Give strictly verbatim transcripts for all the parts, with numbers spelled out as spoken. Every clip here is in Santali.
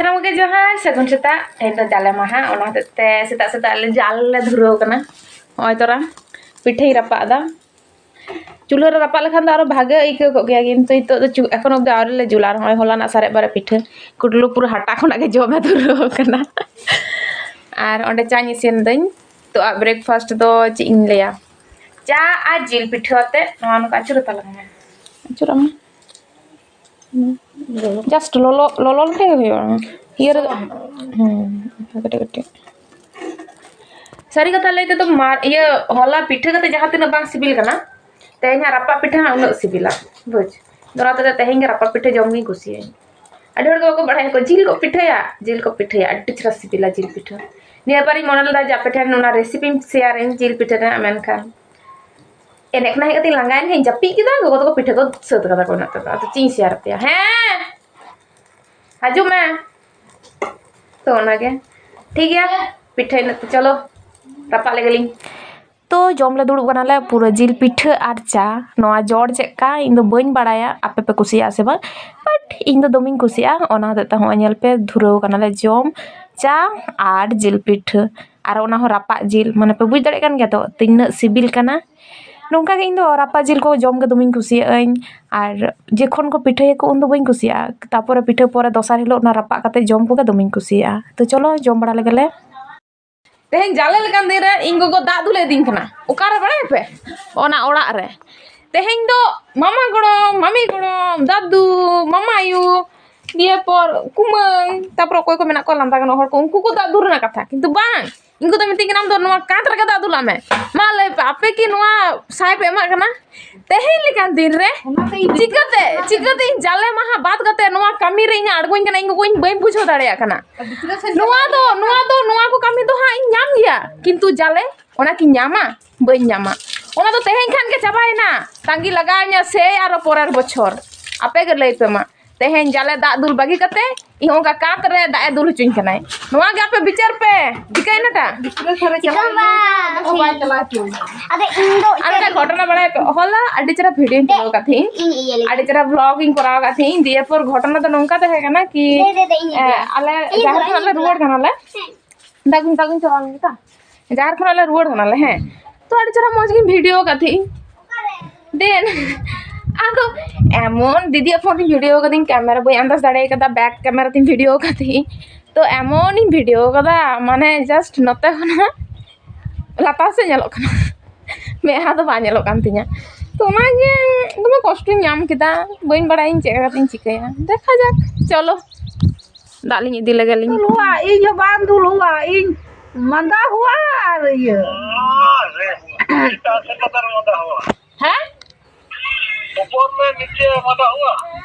ᱥᱟᱱᱟᱢ ᱠᱚᱜᱮ ᱡᱚᱦᱟᱨ, ᱥᱟᱹᱜᱩᱱ ᱥᱮᱛᱟᱜ᱾ ᱛᱮᱦᱮᱧ ᱫᱚ ᱡᱟᱞᱮ ᱢᱟᱦᱟ, ᱚᱱᱟ ᱦᱚᱛᱮᱡ ᱛᱮ ᱥᱮᱛᱟᱜ ᱥᱮᱛᱟᱜ ᱞᱮ ᱡᱟᱞ ᱞᱮ ᱫᱷᱩᱨᱟᱹᱣ ᱠᱟᱱᱟ᱾ ᱱᱚᱜᱼᱚᱭ ᱛᱚᱨᱟ ᱯᱤᱴᱷᱟᱹᱧ ᱨᱟᱯᱟᱜ ᱮᱫᱟ᱾ ᱪᱩᱞᱦᱟᱹ ᱨᱮ ᱨᱟᱯᱟᱜ ᱞᱮᱠᱷᱟᱱ ᱫᱚ ᱟᱨᱚ ᱵᱷᱟᱜᱮ ᱟᱹᱭᱠᱟᱹᱣ ᱠᱚᱜ ᱜᱮᱭᱟ, ᱠᱤᱱᱛᱩ ᱱᱤᱛᱚᱜ ᱫᱚ ᱪᱩ-, ᱮᱠᱷᱚᱱ ᱚᱵᱫᱤ ᱟᱹᱣᱨᱤ ᱞᱮ ᱡᱩᱞᱟ᱾ ᱟᱨ ᱱᱚᱜᱼᱚᱭ ᱦᱚᱞᱟᱱᱟᱜ ᱥᱟᱨᱮᱡ ᱵᱟᱨᱮᱡ ᱯᱤᱴᱷᱟᱹ ᱠᱩᱴᱞᱩ ᱯᱩᱨᱟᱹ ᱦᱟᱴᱟ ᱠᱷᱚᱱᱟᱜ ᱜᱮ ᱡᱚᱢᱮ ᱫᱷᱩᱨᱟᱹᱣ ᱠᱟᱱᱟ᱾ ᱟᱨ ᱚᱸᱰᱮ ᱪᱟᱧ ᱤᱥᱤᱱ ᱫᱟᱹᱧ᱾ ᱛᱚ ᱟᱜ breakfast ᱫᱚ ᱪᱮᱫ ᱤᱧ ᱞᱟᱹᱭᱟ, ᱪᱟ ᱟᱨ ᱡᱤᱞ ᱯᱤᱴᱷᱟᱹ ᱟᱛᱮ ᱱᱚᱣᱟ ᱱᱚᱝᱠᱟ ᱟᱹᱪᱩᱨ ᱛᱟᱞᱟᱝ ᱢᱮ᱾ ᱟᱹᱪᱩᱨᱟᱜ ᱢᱮ᱾ Just ᱞᱚᱞᱚ, ᱞᱚᱞᱚ ᱞᱮᱠᱷᱟᱱ ᱜᱮ ᱦᱩᱭᱩᱜᱼᱟ᱾ ᱤᱭᱟᱹ ᱨᱮ, ᱦᱩᱸ, ᱠᱟᱹᱴᱤᱡ ᱠᱟᱹᱴᱤᱡ᱾ ᱥᱟᱹᱨᱤ ᱠᱟᱛᱷᱟ ᱞᱟᱹᱭ ᱛᱮᱫᱚ ᱢᱟ-, ᱤᱭᱟᱹ ᱦᱚᱞᱟ ᱯᱤᱴᱷᱟᱹ ᱠᱟᱛᱮ ᱡᱟᱦᱟᱸ ᱛᱤᱱᱟᱹᱜ ᱵᱟᱝ ᱥᱤᱵᱤᱞ ᱠᱟᱱᱟ, ᱛᱮᱦᱮᱧᱟᱜ ᱨᱟᱯᱟᱜ ᱯᱤᱴᱷᱟᱹ ᱦᱟᱸᱜ ᱩᱱᱟᱹᱜ ᱥᱤᱵᱤᱞᱟ, ᱵᱩᱡᱽ? ᱚᱱᱟ ᱛᱮᱫᱚ ᱛᱮᱦᱮᱧ ᱜᱮ ᱨᱟᱯᱟᱜ ᱯᱤᱴᱷᱟᱹ ᱡᱚᱢ ᱜᱤᱧ ᱠᱩᱥᱤᱭᱟᱜᱼᱟ᱾ ᱟᱹᱰᱤ ᱦᱚᱲ ᱜᱮ ᱵᱟᱠᱚ ᱵᱟᱲᱟᱭᱟ ᱠᱚ, ᱡᱤᱞ ᱠᱚ ᱯᱤᱴᱷᱟᱹᱭᱟ, ᱡᱤᱞ ᱠᱚ ᱯᱤᱴᱷᱟᱹᱭᱟ, ᱟᱹᱰᱤ ᱪᱮᱦᱨᱟ ᱥᱤᱵᱤᱞᱟ ᱡᱤᱞ ᱯᱤᱴᱷᱟᱹ᱾ ᱱᱤᱭᱟᱹ ᱵᱟᱨᱤᱧ ᱢᱚᱱᱮ ᱞᱮᱫᱟ ᱡᱮ ᱟᱯᱮ ᱴᱷᱮᱱ ᱚᱱᱟ recipeᱧ share ᱟᱹᱧ ᱡᱤᱞ ᱯᱤᱴᱷᱟᱹ ᱨᱮᱱᱟᱜ, ᱢᱮᱱᱠᱷᱟᱱ ᱮᱱᱮᱡ ᱠᱷᱚᱱᱟᱜ ᱦᱮᱡ ᱠᱟᱛᱮᱧ ᱞᱟᱸᱜᱟᱭᱮᱱ ᱠᱷᱟᱱ ᱡᱟᱹᱯᱤᱫ ᱠᱮᱫᱟ᱾ ᱜᱚᱜᱚ ᱛᱟᱠᱚ ᱯᱤᱴᱷᱟᱹ ᱠᱚ ᱥᱟᱹᱛ ᱠᱟᱫᱟ ᱠᱚ ᱤᱱᱟᱹᱜ ᱛᱮᱫᱚ, ᱟᱫᱚ ᱪᱮᱫ ᱤᱧ share ᱟᱯᱮᱭᱟ? ᱦᱮᱸ, ᱦᱤᱡᱩᱜ ᱢᱮ᱾ ᱛᱚ ᱚᱱᱟᱜᱮ ᱴᱷᱤᱠ ᱜᱮᱭᱟ, ᱯᱤᱴᱷᱟᱹ ᱤᱱᱟᱹᱜ ᱛᱮ ᱪᱚᱞᱚ ᱨᱟᱯᱟᱜ ᱞᱮᱜᱮ ᱞᱤᱧ᱾ ᱛᱚ ᱡᱚᱢ ᱞᱮ ᱫᱩᱲᱩᱵ ᱠᱟᱱᱟᱞᱮ, ᱯᱩᱨᱟᱹ ᱡᱤᱞ ᱯᱤᱴᱷᱟᱹ ᱟᱨ ᱪᱟ᱾ ᱱᱚᱣᱟ ᱡᱚᱲ ᱪᱮᱫ ᱞᱮᱠᱟ ᱤᱧ ᱫᱚ ᱵᱟᱹᱧ ᱵᱟᱲᱟᱭᱟ, ᱟᱯᱮ ᱯᱮ ᱠᱩᱥᱤᱭᱟᱜᱼᱟ ᱥᱮ ᱵᱟᱝ, but ᱤᱧ ᱫᱚ ᱫᱚᱢᱮᱧ ᱠᱩᱥᱤᱭᱟᱜᱼᱟ᱾ ᱚᱱᱟ ᱦᱚᱛᱮᱡ ᱛᱮ ᱦᱚᱸᱜᱼᱚᱭ ᱧᱮᱞ ᱯᱮ, ᱫᱷᱩᱨᱟᱹᱣ ᱠᱟᱱᱟᱞᱮ ᱡᱚᱢ, ᱪᱟ ᱟᱨ ᱡᱤᱞ ᱯᱤᱴᱷᱟᱹ, ᱟᱨ ᱚᱱᱟ ᱦᱚᱸ ᱨᱟᱯᱟᱜ ᱡᱤᱞ, ᱢᱟᱱᱮ ᱯᱮ ᱵᱩᱡᱽ ᱫᱟᱲᱮᱭᱟᱜ ᱠᱟᱱ ᱜᱮᱭᱟ ᱛᱚ ᱛᱤᱱᱟᱹᱜ ᱥᱤᱵᱤᱞ ᱠᱟᱱᱟ᱾ ᱱᱚᱝᱠᱟ ᱜᱮ ᱤᱧ ᱫᱚ ᱨᱟᱯᱟᱜ ᱡᱤᱞ ᱠᱚ ᱡᱚᱢ ᱜᱮ ᱫᱚᱢᱮᱧ ᱠᱩᱥᱤᱭᱟᱜ ᱟᱹᱧ, ᱟᱨ ᱡᱚᱠᱷᱚᱱ ᱠᱚ ᱯᱤᱴᱷᱟᱹᱭᱟᱠᱚ ᱩᱱ ᱫᱚ ᱵᱟᱹᱧ ᱠᱩᱥᱤᱭᱟᱜᱼᱟ, ᱛᱟᱯᱚᱨᱮ ᱯᱤᱴᱷᱟᱹ ᱯᱚᱨᱮ ᱫᱚᱥᱟᱨ ᱦᱤᱞᱳᱜ ᱚᱱᱟ ᱨᱟᱯᱟᱜ ᱠᱟᱛᱮ ᱡᱚᱢ ᱠᱚᱜᱮ ᱫᱚᱢᱮᱧ ᱠᱩᱥᱤᱭᱟᱜᱼᱟ᱾ ᱛᱚ ᱪᱚᱞᱚ ᱡᱚᱢ ᱵᱟᱲᱟ ᱞᱮᱜᱮ ᱞᱮ᱾ ᱛᱮᱦᱮᱧ ᱡᱟᱞᱮ ᱞᱮᱠᱟᱱ ᱫᱤᱱ ᱨᱮ ᱤᱧ ᱜᱚᱜᱚ ᱫᱟᱜ ᱫᱩᱞᱮ ᱤᱫᱤᱧ ᱠᱟᱱᱟ᱾ ᱚᱠᱟᱨᱮ ᱵᱟᱲᱟᱭᱟᱯᱮ? ᱚᱱᱟ ᱚᱲᱟᱜ ᱨᱮ᱾ ᱛᱮᱦᱮᱧ ᱫᱚ ᱢᱟᱢᱟ ᱜᱚᱲᱚᱢ, ᱢᱟᱢᱤ ᱜᱚᱲᱚᱢ, ᱫᱟᱫᱩ, ᱢᱟᱢᱟ ᱟᱭᱳ, ᱫᱤᱭᱮ ᱯᱚᱨ ᱠᱩᱢᱟᱹᱝ, ᱛᱟᱯᱚᱨ ᱚᱠᱚᱭ ᱠᱚ ᱢᱮᱱᱟᱜ ᱠᱚᱣᱟ ᱞᱟᱸᱫᱟ ᱜᱟᱱᱚᱜ ᱦᱚᱲ ᱠᱚ, ᱩᱱᱠᱩ ᱠᱚ ᱫᱟᱜ ᱫᱩᱞ ᱨᱮᱱᱟᱜ ᱠᱟᱛᱷᱟ, ᱠᱤᱱᱛᱩ ᱵᱟᱝ, ᱤᱧ ᱜᱚ ᱫᱚ ᱢᱤᱛᱟᱹᱧ ᱠᱟᱱᱟ, "ᱟᱢ ᱫᱚ ᱱᱚᱣᱟ ᱠᱟᱸᱛ ᱨᱮᱜᱮ ᱫᱟᱜ ᱫᱩᱞᱟᱜ ᱢᱮ᱾" ᱢᱟ ᱞᱟᱹᱭ ᱯᱮ, ᱟᱯᱮ ᱠᱤ ᱱᱚᱣᱟ ᱥᱟᱭ ᱯᱮ ᱮᱢᱟᱜ ᱠᱟᱱᱟ? ᱛᱮᱦᱮᱧ ᱞᱮᱠᱟᱱ ᱫᱤᱱ ᱨᱮ ᱪᱤᱠᱟᱹᱛᱮ, ᱪᱤᱠᱟᱹᱛᱮ ᱤᱧ ᱡᱟᱞᱮ ᱢᱟᱦᱟ ᱵᱟᱫ ᱠᱟᱛᱮ ᱱᱚᱣᱟ ᱠᱟᱹᱢᱤ ᱨᱮ ᱤᱧ ᱟᱬᱜᱚᱧ ᱠᱟᱱᱟ? ᱤᱧ ᱜᱚᱜᱚ, ᱤᱧ ᱵᱟᱹᱧ ᱵᱩᱡᱷᱟᱹᱣ ᱫᱟᱲᱮᱭᱟᱜ ᱠᱟᱱᱟ᱾ ᱱᱚᱣᱟ ᱫᱚ, ᱱᱚᱣᱟ ᱫᱚ, ᱱᱚᱣᱟ ᱠᱚ ᱠᱟᱹᱢᱤ ᱫᱚ ᱦᱟᱸᱜ ᱤᱧ ᱧᱟᱢ ᱜᱮᱭᱟ, ᱠᱤᱱᱛᱩ ᱡᱟᱞᱮ, ᱚᱱᱟ ᱠᱤᱧ ᱧᱟᱢᱟ? ᱵᱟᱹᱧ ᱧᱟᱢᱟ᱾ ᱚᱱᱟ ᱫᱚ ᱛᱮᱦᱮᱧ ᱠᱷᱟᱱ ᱜᱮ ᱪᱟᱵᱟᱭᱮᱱᱟ᱾ ᱛᱟᱺᱜᱤ ᱞᱟᱜᱟᱣᱤᱧᱟ ᱥᱮᱭ ᱟᱨᱚ ᱯᱚᱨᱮᱨ ᱵᱚᱪᱷᱚᱨ᱾ ᱟᱯᱮ ᱜᱮ ᱞᱟᱹᱭ ᱯᱮ ᱢᱟ, ᱛᱮᱦᱮᱧ ᱡᱟᱞᱮ ᱫᱟᱜ ᱫᱩᱞ ᱵᱟᱹᱜᱤ ᱠᱟᱛᱮ ᱤᱧ ᱚᱱᱠᱟ ᱠᱟᱸᱛ ᱨᱮ ᱫᱟᱜ ᱮ ᱫᱩᱞ ᱦᱚᱪᱚᱧ ᱠᱟᱱᱟᱭ᱾ ᱱᱚᱣᱟ ᱜᱮ ᱟᱯᱮ ᱵᱤᱪᱟᱹᱨ ᱯᱮ, ᱪᱤᱠᱟᱹᱭᱮᱱᱟᱴᱟ? ᱪᱤᱠᱟᱹ ᱵᱟᱝ᱾ ᱟᱫᱚ ᱤᱧ ᱫᱚ ᱟᱨ ᱢᱤᱫᱴᱟᱝ ᱜᱷᱚᱴᱚᱱᱟ ᱵᱟᱲᱟᱭ ᱯᱮ, ᱦᱚᱞᱟ ᱟᱹᱰᱤ ᱪᱮᱦᱨᱟ ᱵᱷᱤᱰᱤᱭᱳᱧ ᱛᱩᱞᱟᱹᱣ ᱠᱟᱫ ᱛᱟᱦᱮᱸᱧ, ᱤᱧ ᱤᱭᱟᱹ ᱞᱮᱫᱟ᱾ ᱟᱹᱰᱤ ᱪᱮᱦᱨᱟ ᱵᱷᱞᱚᱜ ᱤᱧ ᱠᱚᱨᱟᱣ ᱠᱟᱫ ᱛᱟᱦᱮᱸᱧ᱾ ᱫᱤᱭᱮ ᱯᱚᱨ ᱜᱷᱚᱴᱚᱱᱟ ᱫᱚ ᱱᱚᱝᱠᱟ ᱛᱟᱦᱮᱸ ᱠᱟᱱᱟ ᱠᱤ, ᱫᱮ, ᱫᱮ, ᱫᱮ, ᱤᱧ ᱮ, ᱤᱫᱤᱭᱟ᱾ ᱟᱞᱮ ᱤᱧ ᱡᱟᱦᱮᱨ ᱤᱫᱤᱭᱟ, ᱠᱷᱚᱱᱟᱜ ᱞᱮ ᱤᱧ ᱨᱩᱣᱟᱹᱲ ᱤᱫᱤᱭᱟ᱾ ᱠᱟᱱᱟᱞᱮ᱾ ᱦᱮᱸ᱾ ᱫᱟᱜᱤᱧ, ᱫᱟᱜᱤᱧ ᱪᱟᱞᱟᱣ ᱞᱮᱱ ᱜᱮ ᱛᱟ᱾ ᱡᱟᱦᱮᱨ ᱠᱷᱚᱱᱟᱜ ᱞᱮ ᱨᱩᱣᱟᱹᱲ ᱠᱟᱱᱟᱞᱮ, ᱦᱮᱸ᱾ ᱛᱚ ᱟᱹᱰᱤ ᱪᱮᱦᱨᱟ ᱢᱚᱡᱽ ᱜᱤᱧ ᱵᱷᱤᱰᱤᱭᱳ ᱠᱟᱫ ᱛᱟᱦᱮᱸᱧ᱾ ᱫᱮᱱ ᱟᱫᱚ ᱮᱢᱚᱱ ᱫᱤᱫᱤᱭᱟᱜ ᱯᱷᱳᱱ ᱛᱤᱧ ᱵᱷᱤᱰᱤᱭᱳ ᱠᱟᱫᱟᱹᱧ, ᱠᱮᱢᱮᱨᱟ ᱵᱟᱹᱧ ᱟᱱᱫᱟᱡᱽ ᱫᱟᱲᱮ ᱠᱟᱫᱟ, ᱵᱮᱠ ᱠᱮᱢᱮᱨᱟ ᱛᱤᱧ ᱵᱷᱤᱰᱤᱭᱳ ᱠᱟᱫ ᱛᱟᱦᱮᱸᱧ᱾ ᱛᱚ ᱮᱢᱚᱱᱤᱧ ᱵᱷᱤᱰᱤᱭᱳ ᱠᱟᱫᱟ, ᱢᱟᱱᱮ just ᱱᱚᱛᱮ ᱠᱷᱚᱱᱟᱜ ᱞᱟᱛᱟᱨ ᱥᱮᱫ ᱧᱮᱞᱚᱜ ᱠᱟᱱᱟ, ᱢᱮᱫᱦᱟ ᱫᱚ ᱵᱟᱝ ᱧᱮᱞᱚᱜ ᱠᱟᱱ ᱛᱤᱧᱟᱹ᱾ ᱛᱚ ᱚᱱᱟᱜᱮ ᱫᱚᱢᱮ ᱠᱚᱥᱴᱚᱧ ᱧᱟᱢ ᱠᱮᱫᱟ, ᱵᱟᱹᱧ ᱵᱟᱲᱟᱭᱟ ᱤᱧ ᱪᱮᱫ ᱠᱟᱛᱮᱧ ᱪᱤᱠᱟᱹᱭᱟ᱾ ᱫᱮᱠᱷᱟ ᱡᱟᱠ, ᱪᱚᱞᱚ ᱫᱟᱜ ᱞᱤᱧ ᱤᱫᱤ ᱞᱮᱜᱮ ᱞᱤᱧ᱾ ᱫᱩᱞ ᱦᱩᱭᱩᱜᱼᱟ, ᱤᱧ ᱦᱚᱸ ᱵᱟᱝ ᱫᱩᱞ ᱦᱩᱭᱩᱜᱼᱟ, ᱤᱧ ᱢᱟᱸᱫᱟ ᱦᱩᱭᱩᱜᱼᱟ ᱟᱨ ᱤᱭᱟᱹ᱾ ᱦᱮᱸ? ऊपर में नीचे मादा हुआ।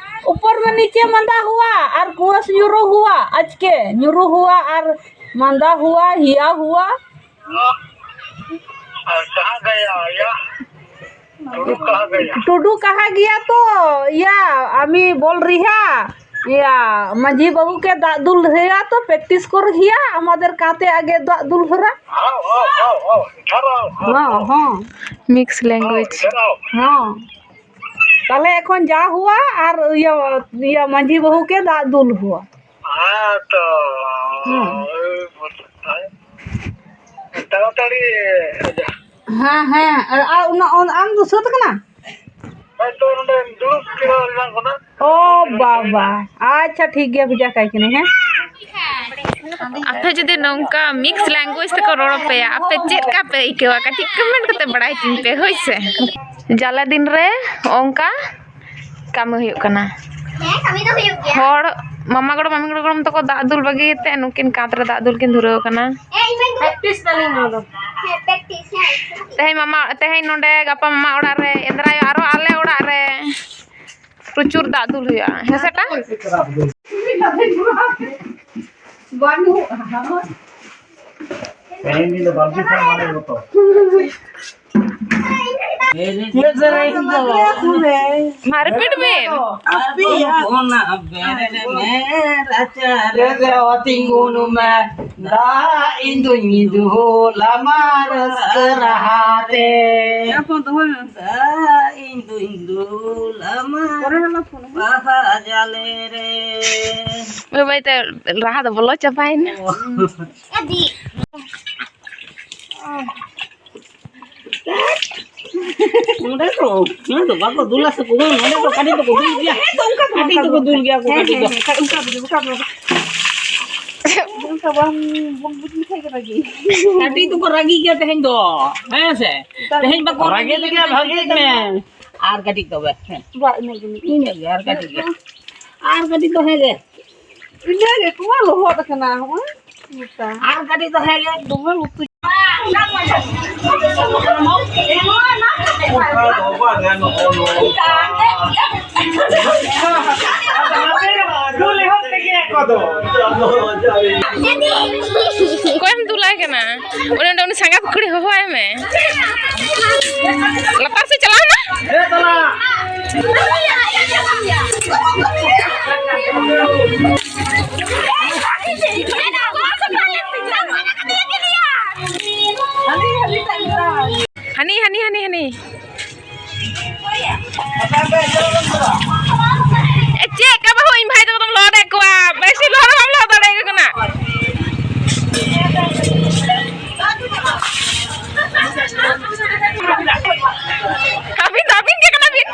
ऊपर में नीचे मादा हुआ और कुआस ᱧᱩᱨᱩ ᱦᱩᱭᱩᱜᱼᱟ, ᱟᱪᱠᱮ ᱧᱩᱨᱩ ᱦᱩᱭᱩᱜᱼᱟ ᱟᱨ ᱢᱟᱸᱫᱟ ᱦᱩᱭᱩᱜᱼᱟ, ᱦᱤᱭᱟ ᱦᱩᱭᱩᱜᱼᱟ। ᱟᱨ ᱠᱟᱦᱟᱸ ᱜᱟᱭᱟ ᱭᱟ? ᱴᱩᱰᱩ ᱠᱟᱦᱟᱸ ᱜᱟᱭᱟ? ᱴᱩᱰᱩ ᱠᱟᱦᱟᱸ ᱜᱟᱭᱟ ᱛᱚ, ᱭᱟ, আমি বল রিহা, ᱭᱟ, মাঝি বাবুকে দাগ দুল রিহা তো প্র্যাকটিস কর রিহা, আমাদের কাতে আগে দাগ দুল রিহা। हाँ, हाँ, हाँ, हाँ, इधर आओ, हाँ, हाँ, हाँ। हाँ। Mix language. हाँ, इधर आओ। हाँ। তাহলে এখন যা হুয়া আর ইয়া, ইয়া মাঝি বাবুকে দাগ দুল হুয়া। हाँ, तो, हाँ। এই বলতে হয়। তাড়াতাড়ি যা। ᱦᱮᱸ, ᱦᱮᱸ᱾ ᱟᱨ, ᱟᱨ ᱚᱱᱟ, ᱚᱱᱟ, ᱟᱢ ᱫᱚ ᱥᱟᱹᱛ ᱠᱟᱱᱟ? ᱦᱳᱭ, ᱛᱚ ᱱᱚᱰᱮ ᱫᱩᱲᱩᱵ ᱡᱤᱨᱟᱹᱣ ᱞᱮᱱᱟ ᱠᱚ ᱱᱟ᱾ ᱚ ᱵᱟᱵᱟ, ᱟᱪᱪᱷᱟ, ᱴᱷᱤᱠ ᱜᱮᱭᱟ, ᱵᱷᱮᱡᱟ ᱠᱟᱭ ᱠᱟᱹᱱᱟᱹᱧ, ᱦᱮᱸ᱾ ᱟᱯᱮ ᱡᱩᱫᱤ ᱱᱚᱝᱠᱟ ᱢᱤᱠᱥ ᱞᱮᱝᱜᱩᱭᱮᱡᱽ ᱛᱮᱠᱚ ᱨᱚᱲ ᱟᱯᱮᱭᱟ, ᱟᱯᱮ ᱪᱮᱫ ᱞᱮᱠᱟ ᱯᱮ ᱟᱹᱭᱠᱟᱹᱣᱟ? ᱠᱟᱹᱴᱤᱡ ᱠᱚᱢᱮᱱᱴ ᱠᱟᱛᱮ ᱵᱟᱲᱟᱭ ᱦᱚᱪᱚᱧ ᱯᱮ, ᱦᱳᱭ ᱥᱮ᱾ ᱡᱟᱞᱮ ᱫᱤᱱ ᱨᱮ ᱚᱱᱠᱟ ᱠᱟᱹᱢᱤ ᱦᱩᱭᱩᱜ ᱠᱟᱱᱟ᱾ ᱦᱮᱸ, ᱠᱟᱹᱢᱤ ᱫᱚ ᱦᱩᱭᱩᱜ ᱜᱮᱭᱟ᱾ ᱦᱚᱲ, ᱢᱟᱢᱟ ᱜᱚᱲᱚᱢ, ᱢᱟᱢᱤ ᱜᱚᱲᱚᱢ ᱛᱟᱠᱚ ᱫᱟᱜ ᱫᱩᱞ ᱵᱟᱹᱜᱤ ᱠᱟᱛᱮ ᱱᱩᱠᱤᱱ ᱠᱟᱸᱛ ᱨᱮ ᱫᱟᱜ ᱫᱩᱞ ᱠᱤᱱ ᱫᱷᱩᱨᱟᱹᱣ ᱠᱟᱱᱟ᱾ ᱦᱮᱸ, ᱤᱧ ᱢᱟᱧ ᱫᱩᱞ᱾ ᱯᱨᱮᱠᱴᱤᱥ ᱫᱟᱞᱤᱧ ᱱᱚᱣᱟ ᱫᱚ᱾ ᱦᱮᱸ, ᱯᱨᱮᱠᱴᱤᱥ, ᱦᱮᱸ᱾ ᱛᱮᱦᱮᱧ ᱢᱟᱢᱟ, ᱛᱮᱦᱮᱧ ᱱᱚᱰᱮ, ᱜᱟᱯᱟ ᱢᱟᱢᱟ ᱚᱲᱟᱜ ᱨᱮ, ᱮᱸᱫᱽᱨᱟᱭ ᱟᱨᱚ ᱟᱞᱮ ᱚᱲᱟᱜ ᱨᱮ᱾ ᱯᱨᱚᱪᱩᱨ ᱫᱟᱜ ᱫᱩᱞ ᱦᱩᱭᱩᱜᱼᱟ, ᱦᱮᱸ ᱥᱮ ᱴᱟ? ᱵᱟᱹᱱᱩᱜᱼᱟ᱾ ᱛᱮᱦᱮᱧ ᱫᱤᱱ ᱫᱚ ᱵᱟᱹᱞᱛᱤ ᱠᱷᱚᱱ ᱢᱟᱱᱮ ᱡᱚᱛᱚ᱾ ᱪᱮᱫ ᱥᱮᱨᱮᱧ ᱫᱚ? ᱢᱟ repeat ᱵᱤᱱ᱾ ᱟᱯᱮᱭᱟᱜ ᱚᱱᱟ ᱵᱮᱨᱮᱞ ᱢᱮ ᱨᱟᱪᱟ ᱨᱮ ᱨᱮ ᱛᱤᱸᱜᱩᱱ ᱢᱮ, ᱫᱟᱜ ᱤᱧ ᱫᱩᱧ ᱫᱩᱞᱟᱢᱟ ᱨᱟᱹᱥᱠᱟᱹ ᱨᱟᱦᱟ ᱛᱮ᱾ ᱫᱟᱜ ᱤᱧ ᱫᱩᱧ ᱫᱩᱞᱟᱢᱟ ᱵᱟᱦᱟ ᱡᱟᱞᱮ ᱨᱮ᱾ ᱵᱟᱹᱭ ᱵᱟᱹᱭ ᱛᱮ ᱨᱟᱦᱟ ᱫᱚ ᱵᱚᱞᱚ ᱪᱟᱵᱟᱭᱮᱱᱟ᱾ ᱱᱚᱰᱮ ᱫᱚ, ᱱᱚᱰᱮ ᱫᱚ ᱵᱟᱠᱚ ᱫᱩᱞᱟ ᱥᱮ ᱠᱚ, ᱱᱚᱰᱮ ᱫᱚ ᱠᱟᱹᱴᱤᱡ ᱫᱚᱠᱚ ᱫᱩᱞ ᱜᱮᱭᱟ᱾ ᱦᱮᱸ, ᱦᱮᱸ, ᱠᱟᱹᱴᱤᱡ ᱫᱚᱠᱚ ᱫᱩᱞ ᱜᱮᱭᱟ ᱠᱚ, ᱦᱮᱸ, ᱠᱟᱹᱴᱤᱡ ᱫᱚ᱾ ᱦᱮᱸ, ᱦᱮᱸ, ᱚᱱᱠᱟ ᱫᱚ, ᱚᱱᱠᱟ ᱫᱚ, ᱚᱱᱠᱟ ᱫᱚ᱾ ᱚᱱᱠᱟ ᱵᱟᱝ ᱵᱚᱱ ᱵᱩᱡᱽ ᱞᱮᱠᱷᱟᱡ ᱜᱮ ᱨᱟᱹᱜᱤ᱾ ᱠᱟᱹᱴᱤᱡ ᱫᱚᱠᱚ ᱨᱟᱹᱜᱤ ᱜᱮᱭᱟ ᱛᱮᱦᱮᱧ ᱫᱚ, ᱦᱮᱸ ᱥᱮ? ᱛᱮᱦᱮᱧ ᱵᱟᱠᱚ ᱨᱟᱹᱜᱤ ᱞᱮᱜᱮ, ᱵᱷᱟᱹᱜᱤ ᱢᱮ᱾ ᱟᱨ ᱠᱟᱹᱴᱤᱡ ᱛᱚᱵᱮ, ᱦᱮᱸ᱾ ᱵᱟ, ᱤᱱᱟᱹᱜ ᱜᱮ ᱢᱤᱫ ᱤᱱᱟᱹᱜ ᱜᱮ, ᱟᱨ ᱠᱟᱹᱴᱤᱡ ᱜᱮ᱾ ᱟᱨ ᱠᱟᱹᱴᱤᱡ ᱫᱚ ᱦᱮᱸ ᱜᱮ᱾ ᱤᱱᱟᱹ ᱜᱮ, ᱠᱚᱢᱟ ᱞᱚᱦᱚᱫ ᱟᱠᱟᱱᱟ, ᱦᱚᱸᱜᱼᱚᱭ ᱢᱚᱴᱟ᱾ ᱟᱨ ᱠᱟᱹᱴᱤᱡ ᱫᱚ ᱦᱮᱸ ᱜᱮ᱾ ᱫᱚᱢᱮ ᱞᱩᱛᱩ᱾ ᱚᱱᱠᱟ ᱫᱚ ᱵᱟᱝ ᱜᱟᱱᱚᱜᱼᱟ, ᱱᱚᱝᱠᱟ᱾ ᱫᱩᱞ ᱮᱦᱚᱵ ᱛᱮᱜᱮ ᱟᱠᱚ ᱫᱚ᱾ ᱚᱠᱚᱭᱮᱢ ᱫᱩᱞᱟᱭ ᱠᱟᱱᱟ? ᱩᱱᱤ ᱚᱸᱰᱮ ᱩᱱᱤ ᱥᱟᱸᱜᱟᱛ ᱠᱩᱲᱤ ᱦᱚᱦᱚᱣᱟᱭ ᱢᱮ᱾ ᱞᱟᱛᱟᱨ ᱥᱮᱫ ᱪᱟᱞᱟᱣ ᱮᱱᱟ? ᱦᱮᱸ, ᱪᱟᱞᱟᱜ᱾ ᱦᱟᱹᱱᱤ, ᱦᱟᱹᱱᱤ, ᱦᱟᱹᱱᱤ, ᱦᱟᱹᱱᱤ᱾ ᱮ, ᱪᱮᱫ ᱠᱟ ᱵᱟᱹᱦᱩ, ᱤᱧ ᱵᱷᱟᱭ ᱛᱟᱠᱚ ᱫᱚᱢ ᱞᱚᱦᱚᱫ ᱮᱫ ᱠᱚᱣᱟ? ᱵᱮᱥᱤ ᱞᱚᱦᱚᱫ ᱫᱚ ᱵᱟᱢ ᱞᱚᱦᱚᱫ ᱫᱟᱲᱮᱭᱟᱠᱚ ᱠᱟᱱᱟ᱾ ᱟᱹᱵᱤᱱ ᱫᱚ ᱟᱹᱵᱤᱱ ᱜᱮ ᱠᱟᱱᱟ ᱵᱤᱱ᱾